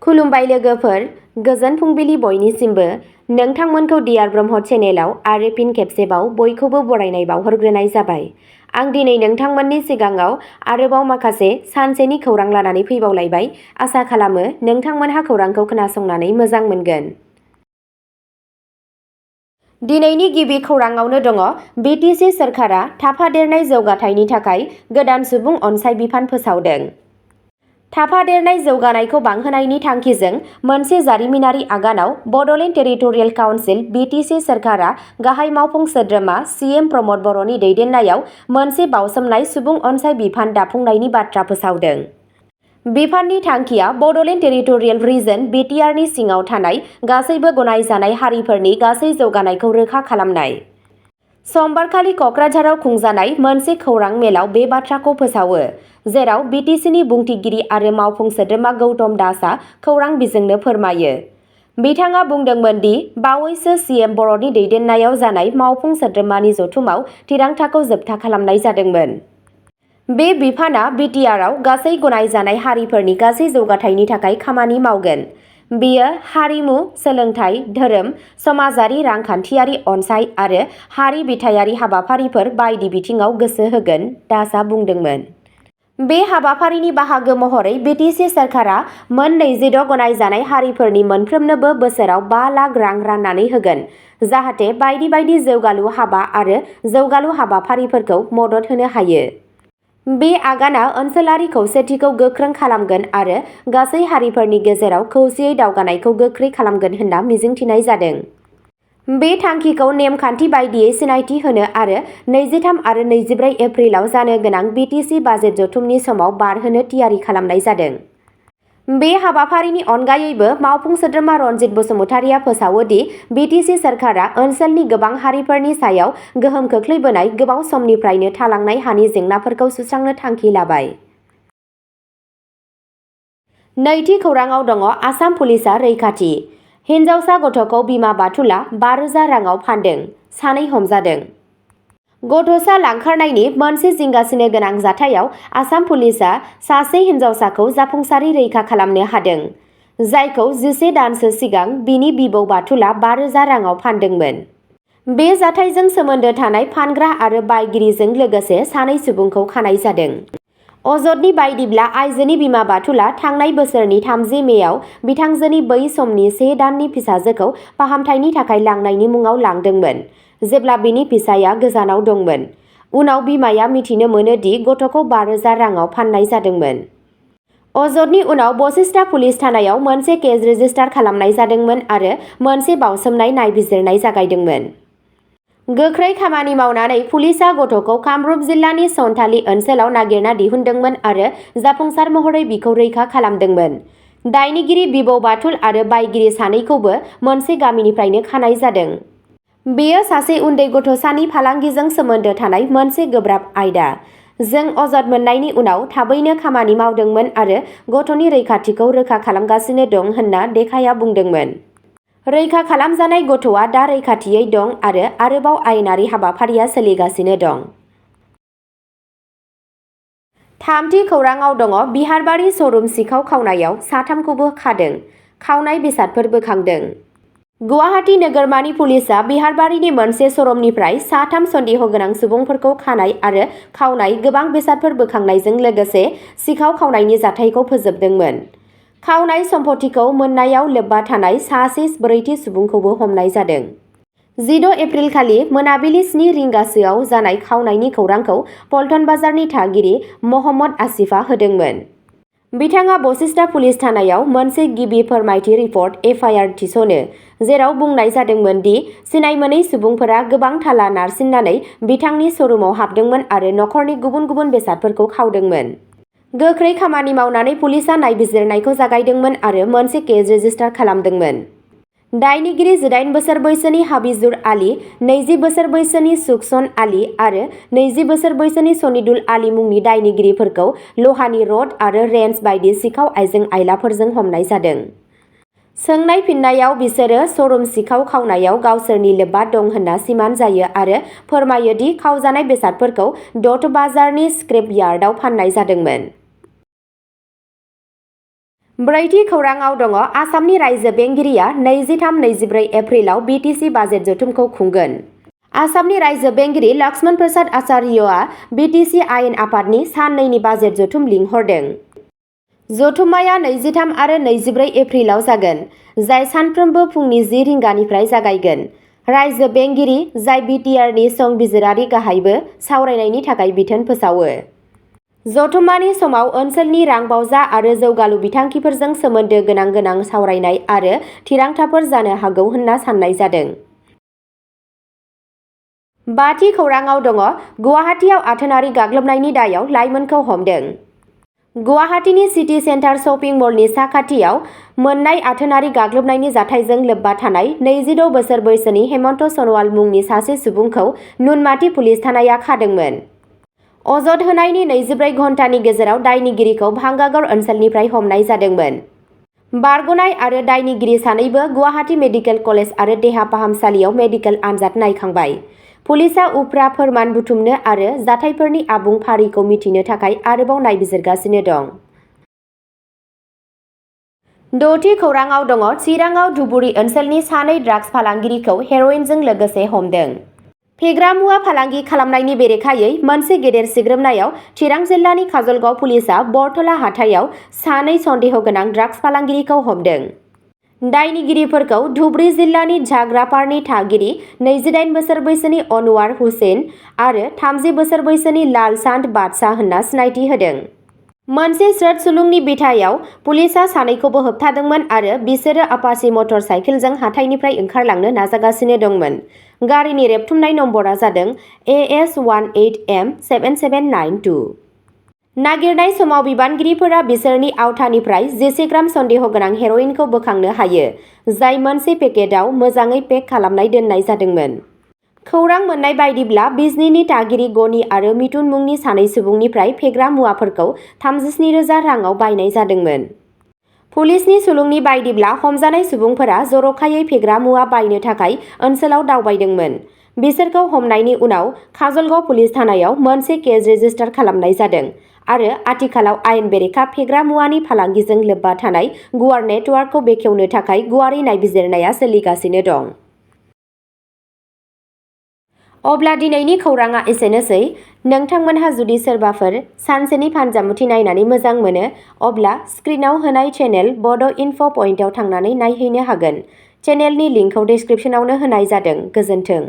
खुलुमबाय लोगोफोर, गोजोन फुंबिलि बयनिसिमबो। नोंथांमोनखौ डियार ब्रह्म चेनेलाव आरो फिन खेबसेबाव बयखौबो बरायनाय बावहरग्रोनाय जाबाय। आं दिनै नोंथांमोननि सिगाङाव आरोबाव माखासे सानसेनि खौरां लानानै फैबावलायबाय। आसा खालामो नोंथांमोनहा खौरांखौ खोनासंनानै मोजां मोनगोन। दिनैनि गिबि खौराङावनो दङ BTC सोरखारा थाफादेरनाय जौगाथायनि थाखाय गोदान सुबुं अनसाय बिफान फोसावदों। थाफादेरनाय जौगानायखौ बांहोनायनि थांखिजों मोनसे जारिमिनारि आगानाव बड'लेण्ड टेरिटरियेल काउन्सिल BTC सोरखारा गाहाय मावफुं सोद्रोमा CM प्रमद बर'नि दैदेननायाव मोनसे बावसोमनाय सुबुं अनसाय बिफान दाफुंनायनि बाथ्रा फोसावदों। बिफाननि थांखिया बड'लेण्ड टेरिटरियेल रिजन BTRनि सिङाव थानाय गासैबो गनायजानाय हारिफोरनि गासै जौगानायखौ रोखा खालामनाय। समबारखालि क'क्राझाराव खुंजानाय मोनसे खौरां मेलाव बे बाथ्राखौ फोसावो, जेराव BTCनि बुंथिगिरि आरो मावफुं सोद्रोमा गौतम दासआ खौरां बिजोंनो फोरमायो। बिथाङा बुंदोंमोन दि बावैसो CM बर'नि दैदेननायाव जानाय मावफुं सोद्रोमानि जथुमाव थिरांथाखौ जोबथा खालामनाय जादोंमोन। बे बिफानआ BTRआव गासै गनायजानाय हारिफोरनि गासै जौगाथायनि थाखाय खामानि मावगोन। बेयो हारिमु, सोलोंथाइ, धोरोम, समाजारि रांखान्थियारि अनसाय आरो हारि बिथायारि हाबाफारिफोर बायदि बिथिङाव गोसो होगोन, दासआ बुंदोंमोन। बे हाबाफारिनि बाहागो महरै BTC सोरखारा मोन 26 गनायजानाय हारिफोरनि मोनफ्रोमनोबो बोसोराव 5 लाख रां राननानै होगोन, जाहाथे बायदि बायदि जौगालु हाबा आरो जौगालु हाबाफारिफोरखौ मदद होनो हायो। बे आगानआ ओनसोलारि खौसेथिखौ गोख्रों खालामगोन आरो गासै हारिफोरनि गेजेराव खौसेयै दावगानायखौ गोख्रै खालामगोन होनना मिजिंथिनाय जादों। बे थांखिखौ नेमखान्थि बायदियै सिनायथि होनो आरो 23 आरो 24 एप्रिलाव जानो गोनां BTC बाजेट जथुमनि समाव बारहोनो थियारि खालामनाय जादों। बे हाबाफारिनि अनगायैबो मावफुं सोद्रोमा रनजित बसुमतारिया फोसावो दि BTC सोरखारा ओनसोलनि गोबां हारिफोरनि सायाव गोहोम खोख्लैबोनाय गोबाव समनिफ्रायनो थालांनाय हानि जेंनाफोरखौ सुस्रांनो थांखि लाबाय। नैथि खौराङाव दङ आसाम पुलिसआ रैखाथि। हिन्जावसा गथ'खौ बिमा बाथुला 5,000 राङाव फानदों, 2 हमजादों। गथ'सा लांखारनायनि मोनसे जिंगासिनो गोनां जाथायाव आसाम पुलिसआ सासे हिन्जावसाखौ जाफुंसारै रैखा खालामनो हादों, जायखौ 11 दानसो सिगां बिनि बिबौ बाथुला 5,000 राङाव फानदोंमोन। बे जाथायजों सोमोन्दो थानाय फानग्रा आरो बायगिरिजों लोगोसे 2 सुबुंखौ खानाय जादों। अजदनि बायदिब्ला आइजोनि बिमा बाथुला थांनाय बोसोरनि 30 मेआव बिथांजोनि बै समनि 1 दाननि फिसाजोखौ फाहामथायनि थाखाय लांनायनि मुङाव लांदोंमोन, जेब्ला बिनि फिसाया गोजानाव दंमोन। उनाव बिमाया मिथिनो मोनो दि गथ'खौ 5,000 राङाव फाननाय जादोंमोन। अजदनि उनाव बशिष्टा पुलिस थानायाव मोनसे केस रेजिस्टार खालामनाय जादोंमोन आरो मोनसे बावसोमनाय नायबिजिरनाय जागायदोंमोन। गोख्रै खामानि मावनानै पुलिसआ गथ'खौ कामरुप जिल्लानि सन्थालि ओनसोलाव नागिरना दिहुनदोंमोन आरो जाफुंसार महरै बिखौ रैखा खालामदोंमोन। दायनिगिरि बिबौ बाथुल आरो बायगिरि 2खौबो मोनसे गामिनिफ्रायनो खानाय जादों। बेयो सासे उन्दै गथ'सानि फालांगिजों सोमोन्दो थानाय मोनसे गोब्राब आयदा। जों अजद मोननायनि उनाव थाबैनो खामानि मावदोंमोन आरो गथ'नि रैखाथिखौ रोखा खालामगासिनो दं होनना देखाया बुंदोंमोन। रैखा खालामजानाय गथ'आ दा रैखाथियै दं आरो आरोबाव आयेनारि हाबाफारिया सोलिगासिनो दं। थामथि खौराङाव दङ बिहारबारि श'रुम सिखाव खावनायाव 3खौबो खादों, खावनाय बेसादफोर बोखांदों। गुवाहाटी नोगोरमानि पुलिसआ बिहारबारिनि मोनसे श'रुमनिफ्राय 3 सन्देह गोनां सुबुंफोरखौ खानाय आरो खावनाय गोबां बेसादफोर बोखांनायजों लोगोसे सिखाव खावनायनि जाथायखौ फोजोबदोंमोन। खावनाय सम्पथिखौ मोननायाव लोब्बा थानाय सासे 4थि सुबुंखौबो हमनाय जादों। 16 एप्रिलखालि मोनाबिलि 7 रिंगासोआव जानाय खावनायनि खौरांखौ पल्टन बाजारनि थागिरि महम्मद आसिफआ होदोंमोन। बिथाङा बशिष्टा पुलिस थानायाव मोनसे गिबि फोरमायथि रिपर्ट FIR थिसनो, जेराव बुंनाय जादोंमोन दि सिनायमोनै सुबुंफोरा गोबां थाला नारसिननानै बिथांनि श'रुमाव हाबदोंमोन आरो नखरनि गुबुन गुबुन बेसादफोरखौ खावदोंमोन। गोख्रै खामानि मावनानै पुलिसआ नायबिजिरनायखौ जागायदोंमोन आरो मोनसे केस रेजिस्टार खालामदोंमोन। दायनिगिरि 18 बोसोर बैसोनि हाबिजुर आली, 20 बोसोर बैसोनि सुखसन आली आरो 20 बोसोर बैसोनि सनिदुल आली मुंनि दायनिगिरिफोरखौ लहानि रड आरो रेन्च बायदि सिखाव आइजें आइलाफोरजों हमनाय जादों। सोंनाय फिननायाव बिसोरो श'रुम सिखाव खावनायाव गावसोरनि लोब्बा दं होनना सिमान जायो आरो फोरमायो दि खावजानाय बेसादफोरखौ द'त बाजारनि स्क्रेप यार्डआव फाननाय जादोंमोन। ब्रैथि खौराङाव दङ आसामनि रायजो बेंगिरिया 23-24 एप्रिलाव BTC बाजेट जथुमखौ खुंगोन। आसामनि रायजो बेंगिरि लक्ष्मण प्रसाद आचार्यआ BTC आयेन आफादनि साननैनि बाजेट जथुम लिंहरदों। जथुम्माया 23 आरो 24 एप्रिलाव जागोन, जाय सानफ्रोमबो फुंनि 10 रिंगानिफ्राय जागायगोन। रायजो बेंगिरि, जाय BTRनि संबिजिरारि गाहायबो, सावरायनायनि थाखाय बिथोन फोसावो। जथुम्मानि समाव ओनसोलनि रांबावजा आरो जौगालु बिथांखिफोरजों सोमोन्दो गोनां सावरायनाय आरो थिरांथाफोर जानो हागौ होनना साननाय जादों। बाथि खौराङाव दङ गुवाहाटीआव आथोनारि गाग्लोबनायनि दायाव लाइमोनखौ हमदों। गुवाहाटीनि सिटी सेन्टार शपिं मलनि साखाथियाव मोननाय आथोनारि गाग्लोबनायनि जाथायजों लोब्बा थानाय 26 बोसोर बैसोनि हेमन्त सनवाल मुंनि सासे सुबुंखौ नुनमाथि पुलिस थानाया खादोंमोन। अजद होनायनि 24 घन्टानि गेजेराव दायनिगिरिखौ भांगागड़ ओनसोलनिफ्राय हमनाय जादोंमोन। बारग'नाय आरो दायनिगिरि सानैबो गुवाहाटी मेडिकेल कलेज आरो देहा फाहामसालियाव मेडिकेल आनजाद नायखांबाय। पुलिसआ उफ्रा फोरमान बुथुमनो आरो जाथायफोरनि आबुं फारिखौ मिथिनो थाखाय आरोबाव नायबिजिरगासिनो दं। द'थि खौराङाव दङ चिराङाव धुबुरी ओनसोलनि सानै ड्राग्स फालांगिरिखौ हेर'इनजों लोगोसे हमदों। फेग्रा मुवा फालांगि खालामनायनि बेरेखायै मोनसे गेदेर सिग्रोमनायाव चिरां जिल्लानि काजलगाव पुलिसआ बरथला हाथायाव सानै सन्देह गोनां ड्राग्स फालांगिरिखौ हमदों। दायनिगिरिफोरखौ धुबरी जिल्लानि झाग्रापारनि थागिरि 28 बोसोर बैसोनि अनवार हुसैन आरो 30 बोसोर बैसोनि लाल चान्द बादशाह होनना सिनायथि होदों। मोनसे स्रोत सुलुंनि बिथायाव पुलिसआ सानैखौबो होबथादोंमोन आरो बिसोरो आपाची मटर साइकेलजों हाथाइनिफ्राय ओंखारलांनो नाजागासिनो दंमोन। गारिनि रेबथुमनाय नम्बरा जादों AS18M7792। नागिरनाय समाव बिबानगिरिफोरा बिसोरनि आवथानिफ्राय 10 ग्राम सन्देह गोनां हेर'इनखौ बोखांनो हायो, जाय मोनसे पेकेटआव मोजाङै पेक खालामनाय दोननाय जादोंमोन। खौरां मोननाय बायदिब्ला बिजनीनि थागिरि गनी आरो मिथुन मुंनि सानै सुबुंनिफ्राय फेग्रा मुवाफोरखौ 37,000 राङाव बायनाय जादोंमोन। पुलिसनि सुलुंनि बायदिब्ला हमजानाय सुबुंफोरा जर'खायै फेग्रा मुवा बायनो थाखाय ओनसोलाव दावबायदोंमोन। बिसोरखौ हमनायनि उनाव काजलगाव पुलिस थानायाव मोनसे केस रेजिस्टार खालामनाय जादों आरो आथिखालाव आयेन बेरेखा फेग्रा मुवानि फालांगिजों लोब्बा थानाय गुवार नेटवार्कखौ बेखेवनो थाखाय गुवारै नायबिजिरनाया सोलिगासिनो दं। अब्ला दिनैनि खौराङा एसेनोसै। नोंथांमोनहा जुदि सोरबाफोर सानसेनि फानजामुथि नायनानै मोजां मोनो, अब्ला स्क्रिनाव होनाय चेनेल बड' इनफ' पइन्टआव थांनानै नायहैनो हागोन। चेनेलनि लिंकखौ डिस्क्रिप्शनावनो होनाय जादों। गोजोन्थों।